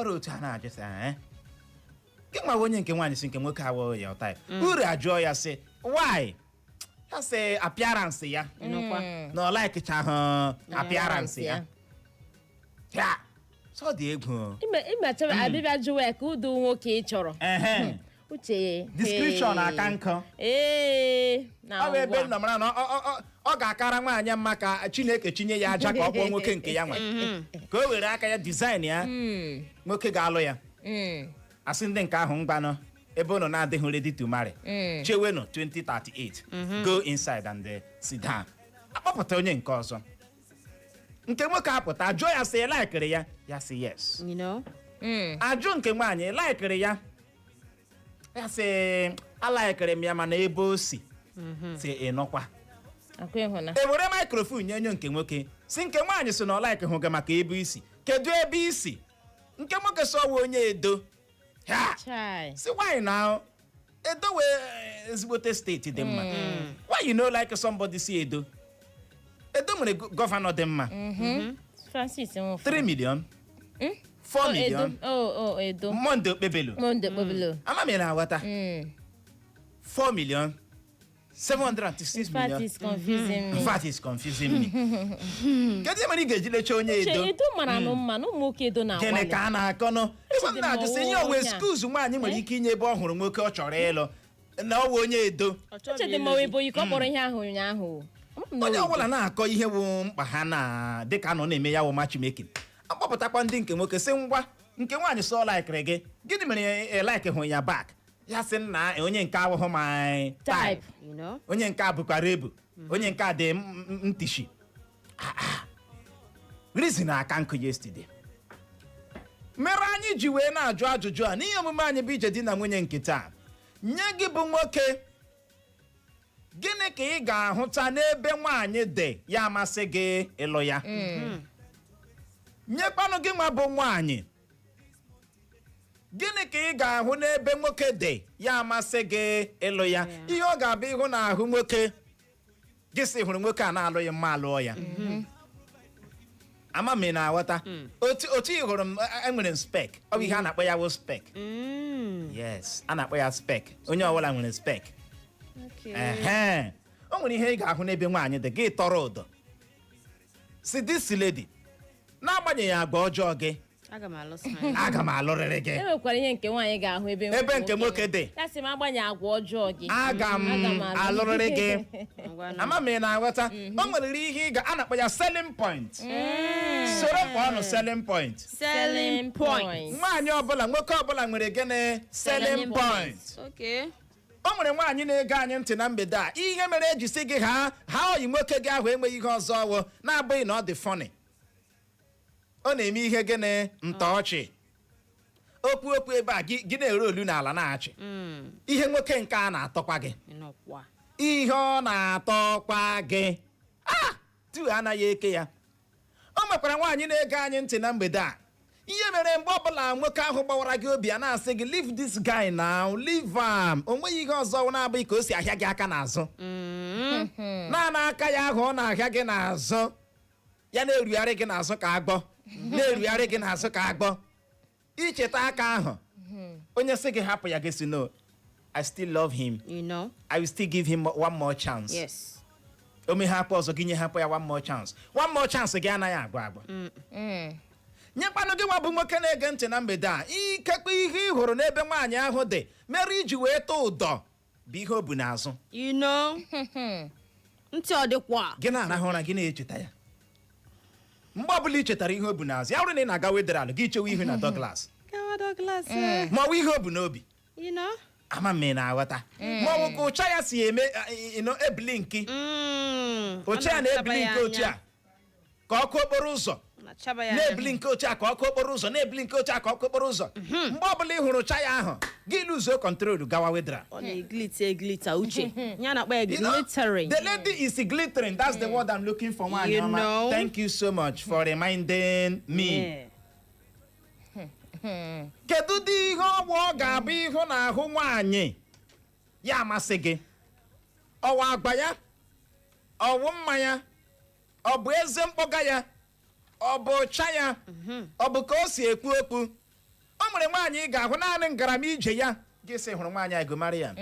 Nọrọ otu a na-ajụ sị, "Eh? Gị nwa onye nke nwaanyị si nke nwoke awụ ya type." Uru ajụọ ya sị, "Why?" Ya sị appearance ya. Ịnụkwa? Na ọ likechaghị appearance ya. Ya sọ dị egwu. Ime chọrọ abịbịa jụwa ya ka ụdị nwoke ị chọrọ. Uche. Description aka nkụ. Ee, na Ọ bụ ebe ụwa. nọ mara na ọ ga-akara nwaanyị mma ka Chineke chinye ya aja ka ọ kpọọ nwoke nke ya nwe, ka o were aka ya design ya nwoke ga-alụ ya. Asị ndị nke ahụ, mgbanụ ebe unu na-adịghị ready to marry, chewenụ 2038, go inside and sit down. Akpọpụta onye nke ọzọ, nke nwoke apụta, jụọ ya sị, "Ị likeiri ya?" Ya sị yes. You know? Ajụ nke nwaanyị, "Ị likeiri ya?" Ya sị, "Alikeiri m ya, mana ebe o si si." Ịnọkwa? Akwa ịhụna. E were microphone nye onye nke nwoke, si nke nwaanyị si na ọ like hụ gị maka ebe isi. Kedu ebe isi? Nke nwoke sọ ọwụ onye Edo ha. Chai. Si nwaanyị na Edo wee ezigbote steeti dị mma, why you no like somebody si Edo? Edo nwere governor dị mma. Francis Nwifuru. 3 million, 4 Oh, Edo. million. Oh, Edo. Monday Okpebholo. Monday Okpebholo. Ama m ị na-aghọta. 4 million, 706 In fact, million. it's confusing me. In fact, it's confusing me. Kedu ihe mere ị ga-eji lechaa onye Uche, Edo? Edo mara nụ mma na ụmụ nwoke Edo Gịnị na-agbalị. ka a na-akọnụ ebe m na-ajụ sị, ihe owe Onye a. excuse nwaanyị nwere ike inye ebe ọ hụrụ nwoke ọ chọrọ ịlụ na ọ wụ onye Edo? Uche dị mma Ebonyi ka ọ kpọrọ ihe ahụ ụnyaahụ. Ama m na Onye ọ ọbụla na-akọ ihe wụ mkpa ha na dịka a nọ na-eme ya wụ matchmaking. Akpọpụtakwa ndị nke nwoke, sị ngwa, nke nwaanyị sọ likeịrị gị, gịnị mere ị like hụ ya back? Ya sị nna, onye nke awụhụ my type. Type. You know? Onye nke a bụkwara ebu, onye nke a dị ntishi. Reason aka nkụ yesterday mere anyị ji wee na-ajụ ajụjụ a n'ihe omume anyị bụ ije di na nwunye nke taa. Nye gị bụ nwoke, gịnị ka ị ga-ahụta n'ebe nwaanyị dị ya amasị gị ịlụ ya? Nyekwanụ gị nwa bụ nwaanyị, gịnị ka ị ga-ahụ n'ebe nwoke dị ya amasị gị ịlụ ya? Ihe ọ ga-abụ ịhụ n'ahụ nwoke gị sị hụrụ nwoke a na-alụghị mma, alụọ ya. Ama m ị na-aghọta. Otu ị hụrụ m, enwere m spec. Ọ bụ ihe a na-akpọ ya bụ spec. Yes, a na-akpọ ya spec. Onye ọbụla nwere spec. Ehe, o nwere ihe ị ga-ahụ n'ebe nwaanyị dị gị tọrọ ụdọ, si this lady, n'agbanyeghị agwa ọjọọ gị, Aga m alụsa ya. aga m alụrịrị gị. E nwekwara ihe nke nwaanyị ga-ahụ ebe Ebe nke nwoke dị. Ya sị m agbanye agwa ọjọọ gị, aga m alụrịrị gị. Ngwanụ. Ama m ị na-aghọta. O nwere ihe ị ga a na-akpọ ya selling point. Soro mkpọ ọnụ, selling point. Selling point. Nwaanyị ọbụla, nwoke ọbụla nwere gịnị? Selling Selling point. O nwere nwaanyị na-ege anyị ntị na mgbede a, ihe mere eji sị gị ha ha oyi nwoke gị ahụ enweghị ihe ọzọ ọwụ na-abụghị na ọ dị funny, ọ na-eme ihe gịnị ntọọchị, okwu okwu ebe a gị gị na-ere olu n'ala na-achị. Ihe nwoke nke a na-atọkwa gị. Ịnọkwa. Ihe ọ na-atọkwa gị a tu anaghị eke ya. O nwekwara nwaanyị na-ege anyị ntị na mgbede a, ihe mere mgbe ọbụla nwoke ahụ gbawara gị obi a na-asị gị, "Leave this guy now, leave am." O nweghị ihe ọzọ na-abụghị ka o si ahịa gị aka n'azụ. Naanị aka ya ahụ ọ na-ahịa gị n'azụ, ya na-erugharị gị n'azụ ka agbọ, na-erugharị gị n'azụ ka agbọ. Icheta aka ahụ, onye sị gị hapụ ya, gị si, "No, I still love him." You know? I will still give him one more chance. O meghe akpa ọzọ, gị nye hapụ ya one more chance. One more chance gị anaghị agwụ agwụ. Nyekwanụ gị nwa bụ nwoke na-ege ntị na mgbede a, ikekwe ihe ị hụrụ n'ebe nwaanyị ahụ dị mere iji wee tụọ ụdọ bụ ihe o bu n'azụ. You know? Ntị ọ dịkwa. Gị na-arahụ ụra, gị na-echeta ya. Mgbe ọbụla ị chetara ihe o bu n'azụ, ya bụrụ na ị na-aga Wetheral, gị chewe ihu na Douglas. Gawa Douglas. Ma ọ bụ ihe o bu n'obi. You know? Ama m ị na-aghọta. Ma ọ bụ ka ụcha ya si eme ebili nki. Ụcha ya na-ebili nke otu a ka ọkụ okporo ụzọ. Na-achaba ya anya. Na-ebili nke otu a ka ọkụ okporo ụzọ, na-ebili nke otu a ka ọkụ okporo ụzọ. Mgbe ọbụla ị hụrụ ụcha ya ahụ, gị lose control, gawa Wetheral. Ọ na-eglitter eglitter, Uche. Ya na-akpọ ya You know, glittering. The lady is glittering. That's the word I'm looking for. Nwaanyị You ọma. know. Thank you so much for reminding me. Kedu dị ihe ọgwụ ọ ga-abụ ịhụ n'ahụ nwaanyị ya amasị gị? Ọwa agba ya, ọwụ mma ya, ọ bụ eze mkpọga ya, ọ bụ ụcha ya, ọ bụ ka o si ekwu okwu? Nwere nwaanyị ị ga-ahụ naanị ngarama ije ya, gị sị hụrụ nwaanyị a gomara ya.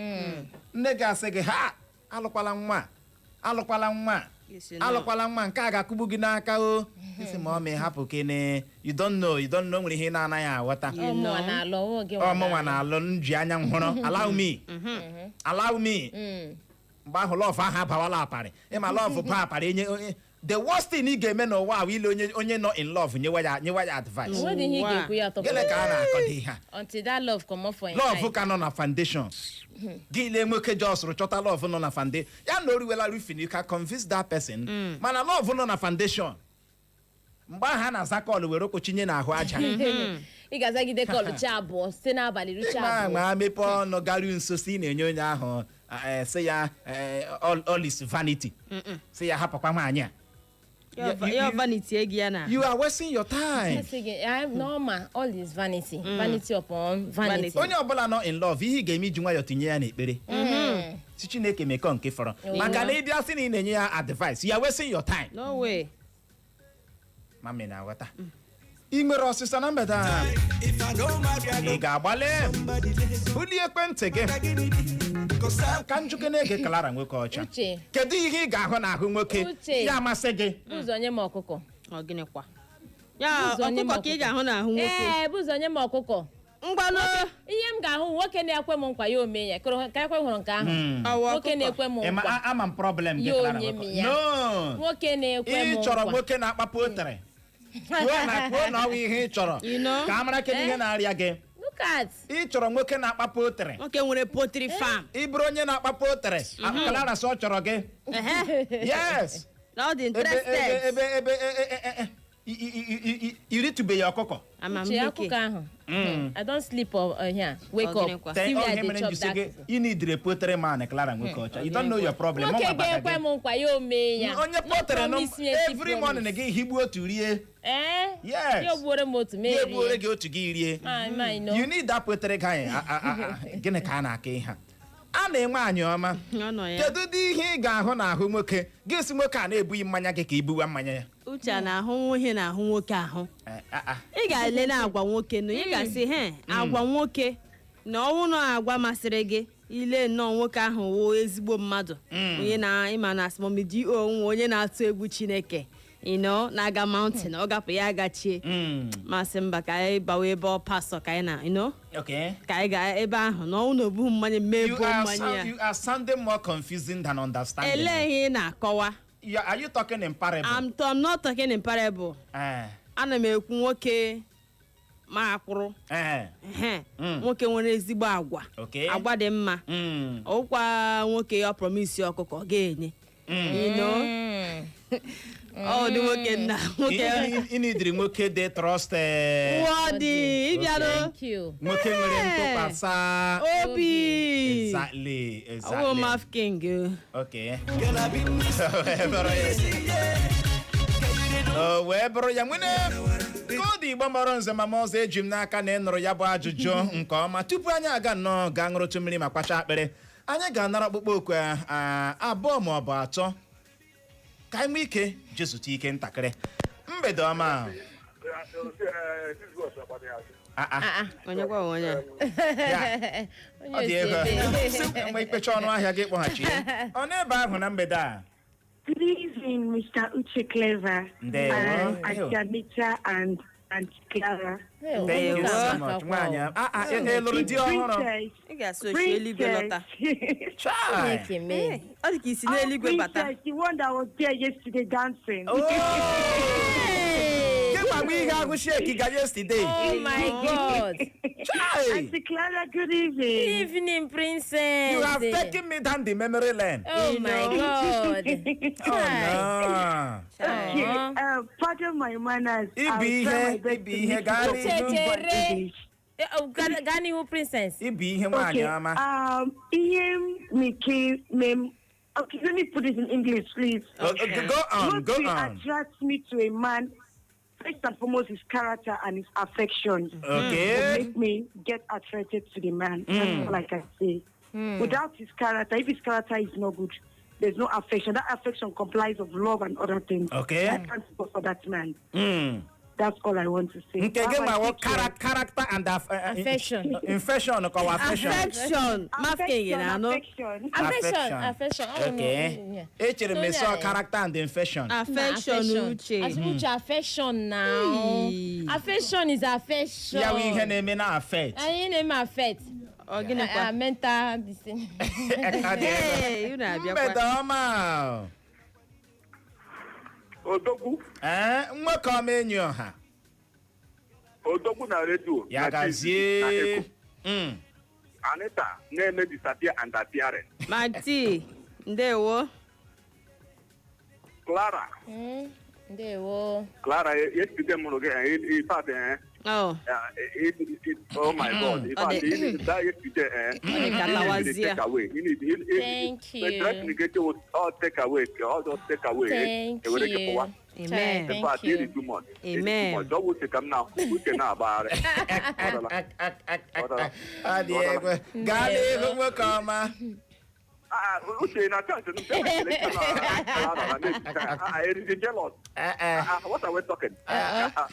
Nne gị asị gị, "Ha, alụkwala nwa a, alụkwala nwa a, Isi no. alụkwala nwa nke a ga-akụgbu gị n'aka." O isi ma ọ ma hapụ kene. You don't know, you don't know. Nwere ihe ị na-anaghị aghọta. Ọmụnwa na-alụ ọwụ gị nwa. Ọmụnwa na-alụ m ji anya m hụrụ. Allow me, allow me. Mgbe ahụ love ahụ abawala aparị. Ịma love bụ aparị enye onye. The worst thing ị ga-eme n'ụwa ahụ, ile onye nọ in love nyewa ya advice. Onwedị ihe ị ga-ekwu ya tọpụ. Gịnị ka a na-akọ dị ihe a? Until that love comot for him Love eye. ka nọ na foundation, gị lee nwoke just chọta love nọ na foundation ya na oriwela roofing, you can convince that person. Mana love nọ na foundation, mgbe ahụ a na-aza call were okpochinye n'ahụ aja. Ị ga-azagide call chi 2 site n'abalị ruchi ma 2. Ma mepee ọnụ garuo nso si ị na-enye onye ahụ, sị ya, all is vanity, sị ya hapụkwa nwaanyị a. Ya vanity egi ya na. You are wasting your time. Asị gị, normal, all is vanity, vanity upon vanity. Vanity. Onye ọbụla nọ in love, ihe ị ga-eme iji nwayọọ tinye ya n'ekpere, si Chineke mekọ nke fọrọ, maka na ịbịa sị na ị na-enye ya advice, you are wasting your time. No way. Mami na-aghọta. Ị nwere ọsịsa na mgbede a? Ị ga-agbalị bulie ekwentị gị ka njuke na-ege Clara nwoke ọcha. Uche. Kedu ihe ị ga-ahụ n'ahụ nwoke Uche. ya amasị gị? Ụzọ nye m ọkụkọ. Ọ gịnịkwa ya? Ụzọ nye m Ọkụkọ ka ị ga-ahụ n'ahụ nwoke? Ee, bụ ụzọ nye m ọkụkọ. Ngwanụ. Ihe m ga-ahụ, nwoke na-ekwe m nkwa ya ome ya. Ka ekwe hụrụ nke ahụ. Ọwụ Nwoke ọkụkọ. na-ekwe m Ị ma nkwa ama m problem gị, Ya Clara onye m nwoke. ya. No. Nwoke na-ekwe m Ị chọrọ nkwa. nwoke na-akpapụ otere. Kwuo na ọ bụ ihe ị chọrọ You know? ka a mara kedu ihe na-arịa gị. Look at. Ị chọrọ nwoke na-akpapụ otere. Nwoke nwere poultry farm. Ị bụrụ onye na-akpapụ otere, Clara sị ọ chọrọ gị. Ehe. Yes. Na ọ dị Ebe interested. ebe ebe iritụbeghị ọkụkọ. Uche, Amamike. akụkọ ahụ, I don sleep here, wake Ọ up, gịnịkwa? see where I Ihe dey mere chop njisi that. gị, ị nidire poultry man. Clara nwoke ọcha, you don't know your problem. Nwoke Ọ gbabara ga-ekwe gị. m nkwa ya ome ya. Onye No poultry nọ promise me, empty every promise. morning gị higbu otu rie. Ee. Yes. Ya ogbuore m otu mee. Ya egbuore gị otu, gị rie. Rie. You need that poultry guy. Gịnị ka a na-aka ihe a a na-enwe anyị ọma? Ọ nọ ya. Kedu dị ihe ị ga-ahụ n'ahụ nwoke gị si nwoke a na-ebughị mmanya gị ka ibuwa mmanya ya? Uche, a na-ahụ ihe na-ahụ nwoke ahụ. Ah, ah. Ị ga-ele na agwa nwoke nụ, ị ga-asị he agwa nwoke na ọnwụ na agwa masịrị gị, ile nnọọ nwoke ahụ wụ ezigbo mmadụ, onye na ịma na asọmpi onwe, onye na-atụ egwu Chineke, na-aga mountain, ọ gapụ ya agachie. Masị mba, ka anyị bawa ebe ọ pastor, ka anyị na ka anyị gaa ebe ahụ na ọnwụ na obughị mmanya mee You buo are, mmanya ya. You are sounding more confusing than understanding. Elee ihe ị na-akọwa? Are you talking in parable? I'm not talking in parable. Ana m ekwu nwoke ma akwụrụ. Ehe. Nwoke nwere ezigbo agwa. Agwa dị mma. Ọkwa nwoke ya promise ọkụkọ ọ ga-enye. Ọ dị nwoke nna nwoke. Ị nidiri nwoke dị trusted. Wọdị ịbịarụ. Thank you. Nwoke nwere ntụkwasị obi. Exactly, Ọwụ exactly. Maf King. Okay. O wee bụrụ ya nwene ka ọ dị. Igbo mọrọ nze ma ọzọ, eji m n'aka na ị nụrụ ya bụ ajụjụ nke ọma. Tupu anyị aga nnọọ gaa ṅụrụtụ mmiri ma kpacha akpịrị, anyị ga-anara ọkpụkpọ oku abụọ ma ọ bụ atọ ka anyị nwee ike jezute ike ntakịrị. Mgbede ọma. Ah, ah. Onye gwa onye? Ya. Onye Ọ dị osi ego ebe. mgbe ikpecha ọnụ ahịa gị kpọghachi ya. Ọ n'ebe ahụ na mgbede a. Good evening, Mr. Uche Clever. Ndewo. And Auntie and Auntie Clara. Hey, Thank you so nwoke much. a Nwaanyị a, ị lụrụ di ọhụrụ? Princess. Ị ga-asị ochi eluigwe lọta. Princess. Chai. Chineke mee. Ọ dị ka isi n'eluigwe bata. Princess, the one that was there yesterday dancing. Oh! Gị gbagba ihe ahụ shake ga yesterday. Oh my God. Chai. Auntie Clara, good evening. Evening, princess. You have taken me down the memory lane. Oh my God. Oh no. Okay, Aw. pardon my manners. Ibi I'll try ihe, my best ibi to ihe, make it gaa up n'ihu. in Chere. English. Oh, gaa n'ihu, princess. Ibi ihe, nwaanyị Okay. ọma. Ihe m mem. Okay, let me put it in English, please. Go on, What go will on. attract me to a man, first and foremost, his character and his affection. Will make me get attracted to the man. That's all I can say. Without his character, if his character is not good, there's no affection. That affection complies of love and other things. Okay. I can't go for that man. That's all I want to say. Nke gị Bye-bye. nwa wụ Take care. Character and Affection. Infection kọwa affection. Affection mafkenye na anụ. Affection. Affection, affection. Ọ bụ Okay. Echere m esi ọ character and infection. Affection, Uche. Asị Uche, affection now. Hey. Affection is affection. Ya wụ ihe na-eme na affect. Anyị na-eme affect. Ọ gịnịkwa? Mental this thing. Ọ dị egwu. Ee, unu abịakwa. Mgbede ọma. Odogwu. Ee, nwoke ọma, enyi ọha. Odogwu na redio. Ya na TV, na gazie. Eko. Anita na-eme disappear and appearing. Mati, ndewo. Clara. Ndewo. Clara, yesterday mụrụ gị, in fact, Oh, oh my God, in Ọ fact, that yesterday, Ọ dị ka you need lawazie. take away. You need, Thank you. The dressing get you all take away, all just take away. Thank Ewere gị you. pụwa. Amen. In Thank fact, you. it is too much. It is too Amen. much. Ọ bụ uche ka m na uche na-agbagharị. Ọdala. Ọdala. Ọ dị egwu. Gaa n'ihu, nwoke ọma. Ah, ah, Uche na chance no ah, it is jealous. Eh, eh. Ah, what are we talking? Ah, ah.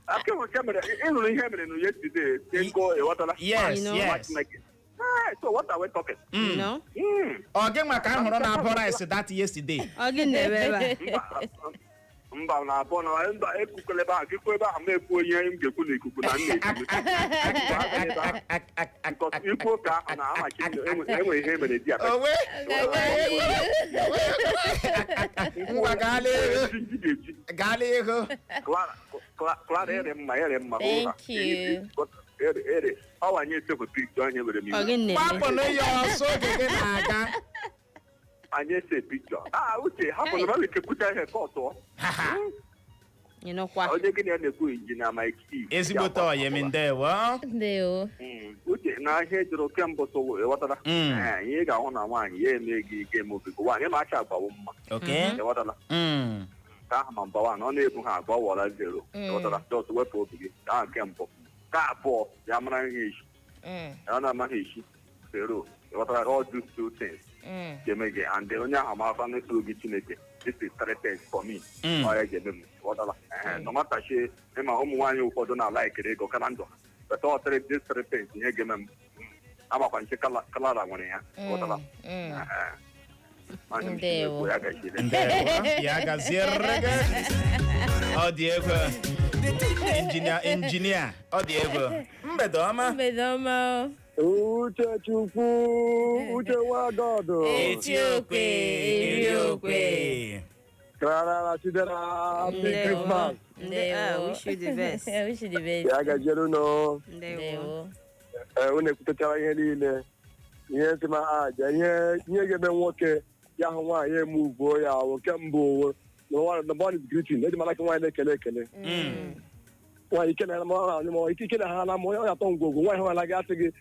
Ah, kemgbe mere ị nụrụ ihe mere nụ yesterday, ego ịghọtala. Yes, You know. yes. Ah, so what are we talking? You know? Ọ gị nwa ka m hụrụ na-abụ rice that yesterday. Ọ gị na-eme ebe a? Mba, mba, na abụọ na mba, ekwukwala ebe ahụ, gị kwuo ebe ahụ, m ekwuo ihe m ga-ekwu n'ikuku na m na-ekwu. Because ikwu oke ahụ na amachi enwe ihe mere di ya. Owe ngwa, gaa n'ihu. Ji ga-eji. Gaa n'ihu. Clara, Clara, ere mma, ere mma. Thank you. Ere, ere. Ọ wanye esepụ picture onye were m Ọ iwe. gị na-eme? Gbapụnụ ya ọsọ, oge gị na-aga. Anyị ese picture. Ah, Uche, hapụ na m ekekwucha ihe ka ọ tụọ. Ị nụkwa? Onye gị na ya na-ekwu, injinia Mike E. Ezigbote ọyị m, ndewo. Ndewo. Uche, na ihe jụrụ kemgbe so ịghọtala. Ee, ihe ị ga-ahụ na nwaanyị ya eme gị ike eme obi gị nwaanyị ma acha agbawo mma. Ịghọtala. Nke ahụ ma mbawa na ọ na-ebu ha agba wọra zero. Ịghọtala, just wepụ obi gị ka ahụ nke mbụ. Nke abụọ, ya mara ihe echi. Ya na-amaghị echi zero. Ịghọtala, all these two things ga-eme gị and onye ahụ ma afa n'usoro gị Chineke, this is three things for me. Ọ ya ga-eme m, ịghọtala. Ee, no matter shi ịma ụmụ nwaanyị ụfọdụ na-alaikiri ego kana ndụ ha, but all three, these three things, ihe ga-eme m amakwa nche Clara nwere ya, ịghọtala. Ee. Nwaanyị m si Ndewo. na-ekwu, ya gachiri. Ndewo, ya gaziere gị. Ọ dị egwu, injinia, injinia, ọ dị egwu. Mgbede ọma. Mgbede ọma. Uche Chukwu, Uche Nwagodụ. Eti okwe eri okwe. Clara, Chidera, happy Christmas. Nde, ah, wish you the best. I wish you the best. Ya gaziere unu. Ndewo. Ndewo. Ee, unu ekwutechara ihe niile. Ihe si ma aja ihe ihe ga-eme nwoke ya hụ nwaanyị eme uvuo ya ahụ nke mbụ owo na nwaanyị, number one is greeting. Eji mara ka nwaanyị na-ekele ekele. Nwaanyị ike na ma ike ike na ha na ma onye atọ ngwogwo nwaanyị hụ anaghị asị gị,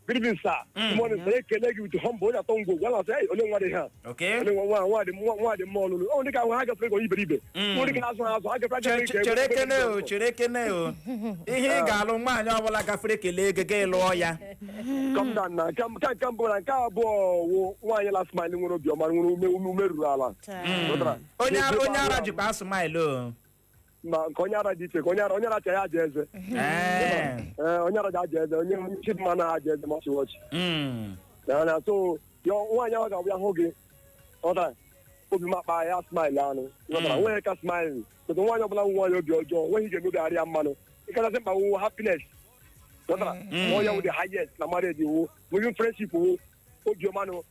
"Good evening, sir. Good morning, sir." Ekele gị with humble, onye atọ ngwogwo a na-asị, "Hey, onye nwa dị ha?" Onye nwa nwa nwa dị nwa nwa dị mma ọlụlụ. Ọ dị ka ahụ ha gafere ka iberibe. Ọ dị ka azụ ha azụ ha gafere agafe. Chere kene o, chere kene o. Ihe ị ga-alụ nwaanyị ọbụla gafere kelee ego gị, lụọ ya. Calm down na nke mbụ na nke abụọ wụ nwaanyị last mile nwere obiọma, nwere ume ruru ala. Ghọtara? Onye ara jikwa asụmaịlụ o. Ma nke onye ara dị iche ka onye ara cha ya aja eze. Ee. Ee, onye ara ji aja eze, onye chidimma na aja eze machi wọchị. Na so ya nwaanyị ahụ ga-abụ ya hụ gị, ghọtara, obi m akpa ya smile anụ, ghọtara, nweghị ka smile tụtụ nwaanyị ọbụla nwe nwaanyị obi ọjọọ nweghị ga-emegharị ya mmanụ. Ịkachasị mkpa wụ happiness, ghọtara, onye wụ the highest na marriage wụ moving friendship wụ obiọma nụ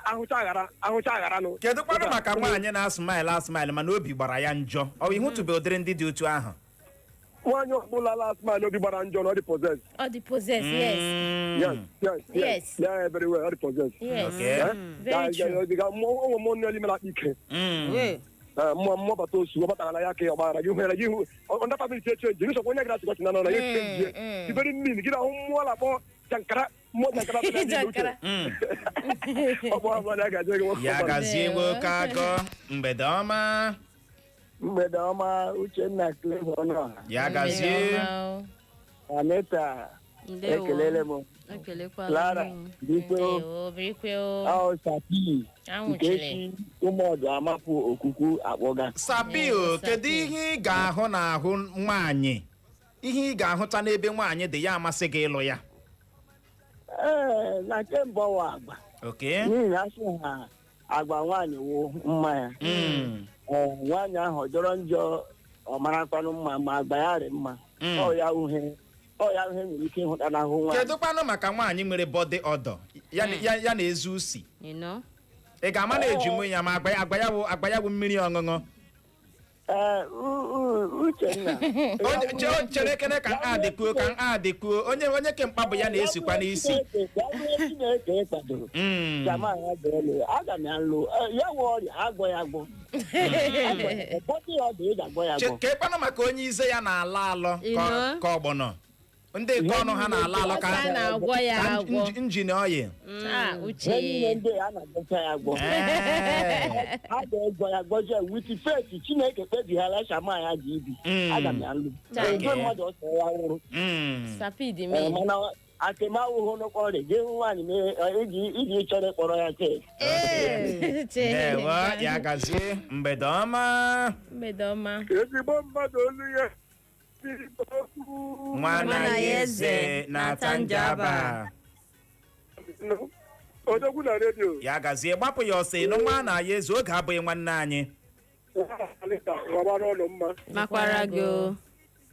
ahụcha aghara ahụcha aghara nụ. Kedu kwanụ maka nwaanyị na-asụmaịlụ asụmaịlụ mana obi gbara ya njọ? Ọ ịhụtụbe ụdịrị ndị dị otu ahụ? Nwaanyị ọbụla last mile obi gbara njọ na ọ dị possessed. Ọ dị possessed, yes. Yes. Yes. Yeah, very well, ọ dị possessed. Yes. Okay. Very true. Ụmụ mmụọ nne mere akpa ike. Wee. Ee, mmụọ bata osu ọ batara ya ka ya ọgbara gị hụra gị hụ ndị family change gị sọkwa onye gara asịkwasị na nọ na ya change mm. ye very mean gị na ahụ mmụọ na-akpọ jankara mmụọ jankara bịara n'ime uche. Jankara. Ọ bụ ọbụla ya gaje gị nwoke Ya ọbụla. gazie, nwoke agọ. Mgbede ọma. Mgbede ọma, Uchenna Clever Ọnụọha. Ya gazie. Mgbede ọma o. Anita. Ndewo. Ekelele m. Ekelekwala Clara, m. biko. Ndewo, birikwe o. Ọ Sapi. Anwụchiri. Nkechi ụmụọdụ amapụ okuku akpọga. Sapio, Ee, kedu Sapio. ihe ị ga-ahụ n'ahụ nwaanyị, ihe ị ga-ahụta n'ebe nwaanyị dị ya amasị gị ịlụ ya? Ee, na nke mbụ wa agba. N'ihi na asị ha agba nwaanyị wụ mma ya. Ee, nwaanyị ahụ ọ jọrọ njọ, ọ marakwanụ mma, ma agba ya rị mma. Ọ ya uhe nwere ike ịhụta n'ahụ nwaanyị. Kedu kwanụ maka nwaanyị nwere body odor ya, ya na-ezu usi? You know? Ị ga-ama na eji nwe ya ma agba ya wụ mmiri ọṅụṅụ? Ee, Uchenna. Chere kene ka m adịkwuo, ka m adịkwuo. Onye kemkpa bụ ya na-esikwa n'isi. Ya bụrụ Chineke kwadoro, jama ya ga-elu, aga m ya lụ. Ya nwe ọrịa, agwọ ya agwọ. Body ya dị, ị ga-agwọ ya agwọ. Kekwanụ maka onye ize ya na-alọ alọ You ka ọgbọnọ ndị nke ọnụ ha na-alọ alọ ka Ọsọ a na-agwọ ya ka agwọ. Engine oil. Ah, Ihe Uche. niile ndị a na-agwọcha ya agwọ. Ee. A ga-egwọ ya gwọzie with faith. Chineke kpebighala shama ya ji ibi. Aga m ya lụ. Chai. Ego mmadụ ọsọ ya nwụrụ. Sapid Ee, me. mana akemawụhụ n'ụkpọrọ gị hụ nwaanyị mee, iji chọrọ ịkpọrọ ya tee. Uche. Ndewo, ya gazie, mgbede ọma. Mgbede ọma. Ezigbo mmadụ, olu ya okwu. Nwana ya eze na-ata njaba. Odogwu na redio. Ya gazie, gbapụ ya ọsọ ịnụ. Nwa na ya eze oge abụghị nwanne anyị. Gbara ọnụ mma. Makwara gị o.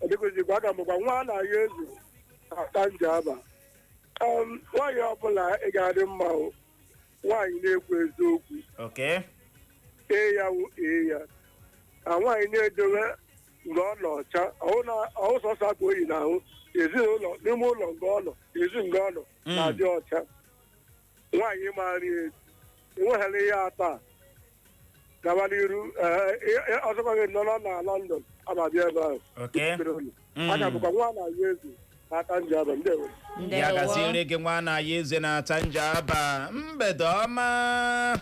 Ọdịgozigbo aga m gwa nwa na ya ezu ata njaba. Nwaanyị ọbụla ị ga-adị mma o, nwaanyị na-ekwu eziokwu. Ee, ya wụ ee ya na nwaanyị na-edowe nga ọ nọ ọcha, ọhụ sọsọ akwa oyi n'ahụ ezinụlọ, n'ime ụlọ nga ọ nọ, ezi nga ọ nọ na-adị ọcha. Nwaanyị maara ezi enweghara ihe atọ a gaba n'iru. Ọzọkwa gị nọrọ na London ababịa ebe ahụ. Aga bụkwa nwa na-ayọ ezi n'aka njaba. Ndewo. Ya gaziere gị, nwa na ya eze na-ata njaba. Mgbede ọma.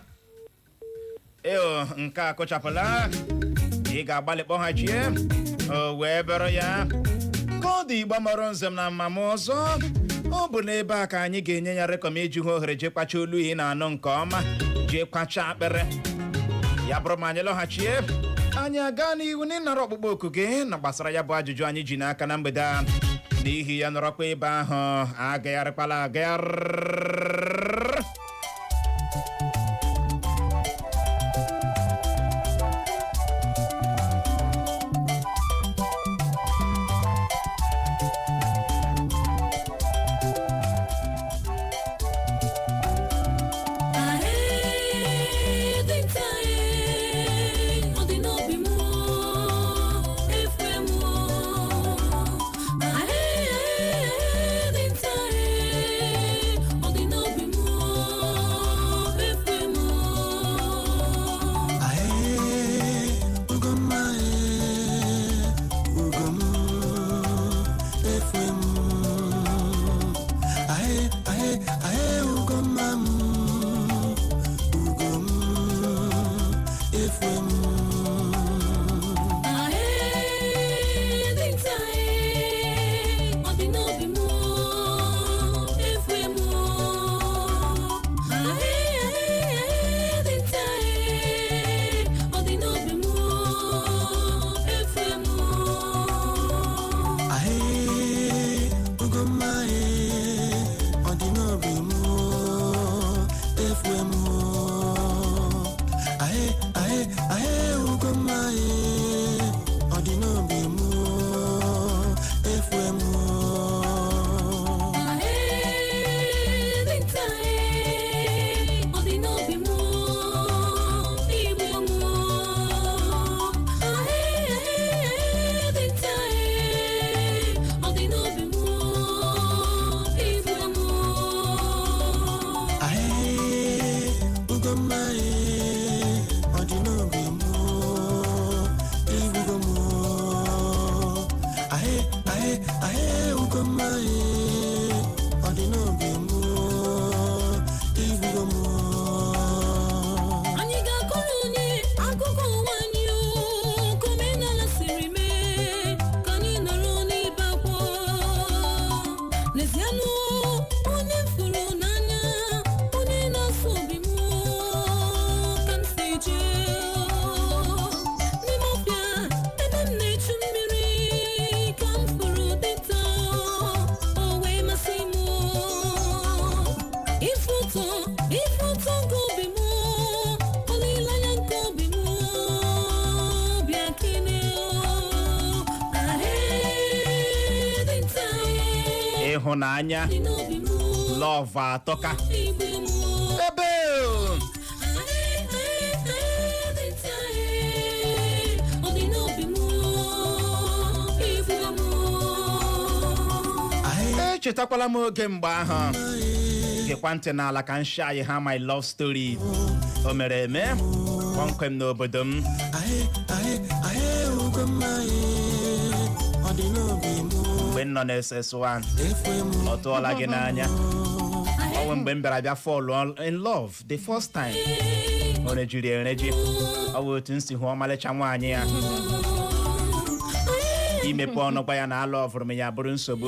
Eo, nke a kụchapụla. Ị ga-agbalị kpọghachie o wee bụrụ ya ka ọ dị. Igbo mọrọ nzem na mmam ọzọ, ọ bụ n'ebe a ka anyị ga-enye ya rekọm iji hụ ohere jee kwacha olu ị na-anụ nke ọma, jee kwacha akpịrị ya. Bụrụ ma anyị lọghachie, anyị aga n'ihu n'ịnara ọkpụkpọ oku gị na gbasara ya bụ ajụjụ anyị ji n'aka na mgbede a. N'ihi ya, nọrọkwa ebe ahụ, agagharịkwala agagharị. Ọ dị n'obi m, efe m dị nta, ọ dị n'obi m, efe m. Ugomma, ugom, efe m. Ahe, ahe, ahe, ugomma m, ugom, efe m. Dị nta, ọ dị n'obi m, efe m. Dị nta, ọ dị n'obi m, efe m. Ahe, ugomma, ọ dị n'obi m, efe m. Ahe, ahe, ahe, ugomma, ọ dị n'obi m, efe m. Dị nta, ọ dị n'obi m, igbu m. Dị nta, ọ dị n'obi m, igbu m. Ahe, ugomma, ọ dị n'obi m, igbugo m. Ahe, ahe, ahe, ugomma, ọ dị n'obi m, igbugo m. Anyị ga-akọrọ onye akụkọ ụwa anyị o, ka omenala siri mee ka anyị nọrọ n'ibe akwa. N'ezianụ, onye m fụrụ n'anya, onye na-asụ obi m, ka m si jee n'ime ọfịa ebe m na-echu mmiri ka m fụrụ dinta, o wee masị m. Ife ụtọ, ife ụtọ nke obi m, olileanya nke obi m, bịa kene ahee dinta. Ịhụnanya. Dị n'obi m. Love atọka. Igbe m. Ebe o. Ahee, ahee, ahee, dinta, ee, ọ dị n'obi m, igbe m. Echetakwala m oge mgbe ahụ. Gekwa ntị n'ala ka nshi anyị ha my love story. O mere eme kpọmkwem n'obodo m. Ahe, ahe, ahe, Ugomma, ọ dị n'obi m. Mgbe m nọ na SS1. Efe m. Ọ tụọla gị n'anya. Ọ bụ mgbe m bịara bịa fall in love the first time. O rejiri ereji. Ọ bụ otu m si hụ ọmalịcha nwaanyị ya. Imepe ọnụ gwa ya na ala ọvụrụ m ya bụrụ nsogbu.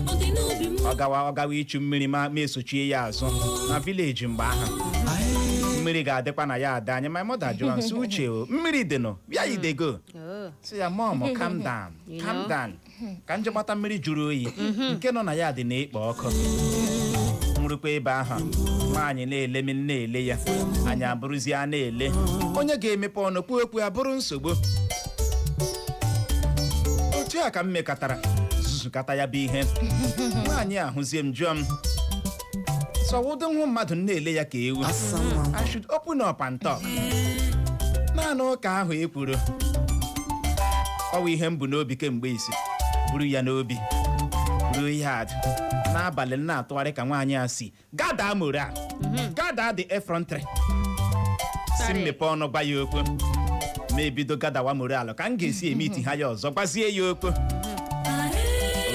Ọ dị n'obi m. Ọ gawa ichu mmiri ma esochie ya azụ na village mgbe ahụ. Mmiri ga-adịkwa na ya ada anyị. My mother jụrụ m sị, "Uche o, mmiri dịnụ bịa, you dey go?" Oh. Sị ya, "Mom, calm down." You Calm know? down ka nje gbata mmiri jụrụ oyi nke nọ na ya dị na-ekpo ọkụ. Nrukwa ebe ahụ, nwaanyị na-ele m, na-ele ya. Anyị abụrụzie a na-ele onye ga-emepe ọnụ kwuo okwu abụrụ nsogbu. Otu a ka m mekọtara zuzukata ya bụ ihe. Nwaanyị a hụzie m, jụọ m sọwụdụ hụ mmadụ m na-ele ya ka ewu. I should open up and talk. Naanị ụka ahụ e kwuru, ọ bụ ihe m bụ n'obi kemgbe isi buru ya n'obi ruo ihe adị n'abalị m na-atụgharị ka nwaanyị a si gada mora gada the effrontery si m Sorry. mepee ọnụ gwa ya okwu. Ma ebido gadawa moral ka m ga-esi eme iti ha ya ọzọ gwazie ya okwu.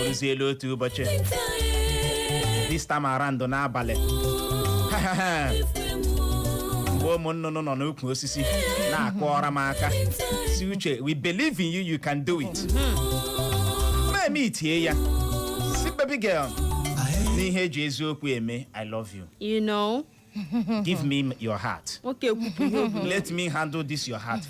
O ruziela otu ụbọchị, this time around n'abalị, mgbe ụmụ nnụnụ nọ n'ukwu osisi na-akụ ọra m aka si, "Uche, we believe in you, you can do it." Ma eme itie ya si, "Baby girl, n'ihe eji eziokwu eme, I love you." You know. Give me your heart. Nwoke ekwupụ ihe obi. Let me handle this your heart.